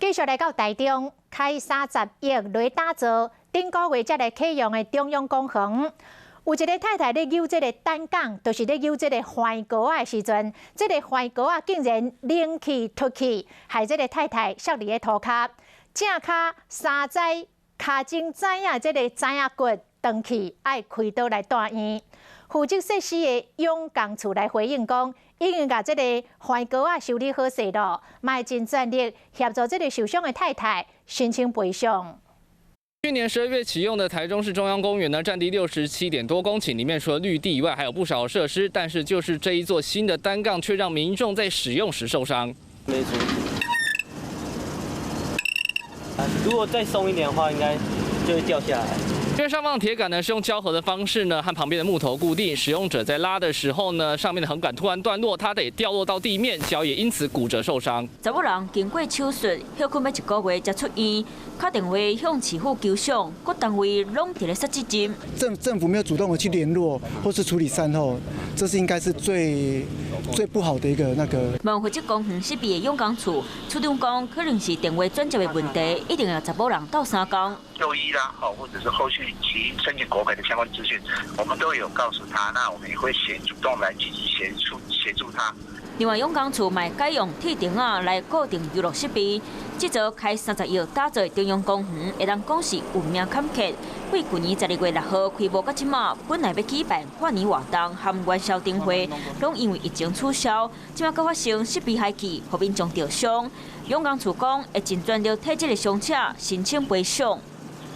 繼續來到台中，開30億來打造，頂個月才來啟用的中央公園。有一個太太咧扭這個單槓，就是咧扭這個橫槓仔的時陣，這個橫槓仔竟然冷氣脫去，害這個太太摔佇咧塗跤，正跤三指跤踭指仔這個指仔骨斷去，愛開刀來住院。負責設施的勇工處來回應講，已經共這個橫槓仔修理好勢囉，嘛會盡全力協助這個受傷的太太申請賠償。去年12月啟用的台中市中央公園呢，佔地67點多公頃，裡面除了綠地以外，還有不少設施。但是就是這一座新的單槓，卻讓民眾在使用時受傷。沒錯。如果再鬆一點的話，應該就會掉下來。因為上方鐵桿呢是用膠合的方式呢和旁邊的木頭固定，使用者在拉的時候呢，上面的橫桿突然斷落，它得掉落到地面，腳也因此骨折受傷。查某人經過手術，歇睏欲一個月才出院，敲電話向市府求償，各單位攏佇咧推責任。政府沒有主動的去聯絡或是處理善後，這是應該是最最不好的一個那個。問負責公園設備的勇工處處長講，可能是電話轉接的問題，一定予查某人鬥相共。就醫啦，好，或者是後續其申請國賠的相關資訊，我們都有告訴他，那我們也會協主動來積極協助他。另外，勇工處嘛改用鐵釘仔來固定遊樂設備，這座開30億打造的中央公園，會當講是有名坎坷。對舊年12月6號開幕到這馬，本來欲舉辦跨年活動和元宵燈會，攏因為疫情取消，這馬閣發生設備害去，予民眾著傷。勇工處講會盡全力替這個傷者申請賠償。